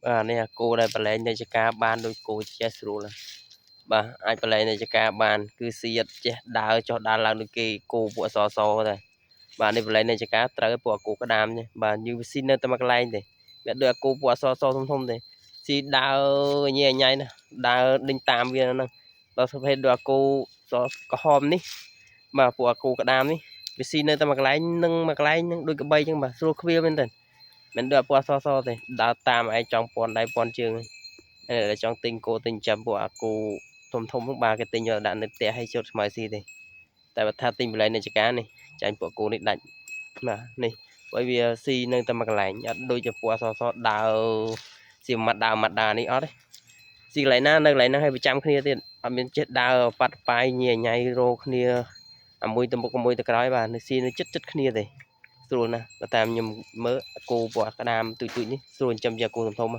បាទនេះអាគោដែលប្រឡែងនៅចការបានដូចគោចេះស្រួលបាទអាចប្រឡែងនៅចការបានគឺសៀតចេះដើរចុះដើរឡើងដូចគេគោពួកអសសដែរបាទនេះប្រឡែងនៅចការត្រូវពួកអាគោក្តាមនេះបាទយូស៊ីនៅតែមួយកន្លែងទេវាដូចអាគោពួកអសសធំធំទេស៊ីដើរញ៉ៃញ៉ៃណាដើរដេញតាមវាហ្នឹងដល់ប្រភេទដូចអាគោសក្រហមនេះបាទពួកអាគោក្តាមនេះវាស៊ីនៅតែមួយកន្លែងនឹងមួយកន្លែងនឹងដូចក្បីចឹងបាទស្រួលខ្វៀលមែនទែនមិនដូចអាពណ៌សសទេដើរតាមឯងចង់ពន់ដៃពន់ជើងហើយដែលចង់ទិញគោទិញចាំពួកអាគោធំធំហ្នឹងបាទគេទិញយកដាក់នៅផ្ទះឲ្យជត់ស្មៅស៊ីទេតែបើថាទិញបន្លែនៅចការនេះចាញ់ពួកគោនេះដាច់បាទនេះព្រោះវាស៊ីនៅតែមួយកន្លែងអត់ដូចជាពណ៌សសដើរស៊ីម៉ាត់ដើរម៉ាត់ដើរនេះអត់ទេស៊ីកន្លែងណានៅកន្លែងហ្នឹងឲ្យប្រចាំគ្នាទៀតអត់មានចេះដើរប៉ាត់ប៉ាយញ៉ៃញ៉ៃរោគ្នាអាមួយទៅមុខអាមួយទៅក្រោយបាទនៅស៊ីនៅចិត្តចិត្តគ្នាទេស្រួលណាស់បើតាមខ្ញុំមើលគោពណ៌ក្តាមទូចទូចនេះស្រួលចិញ្ចឹមជាគោធំធំ។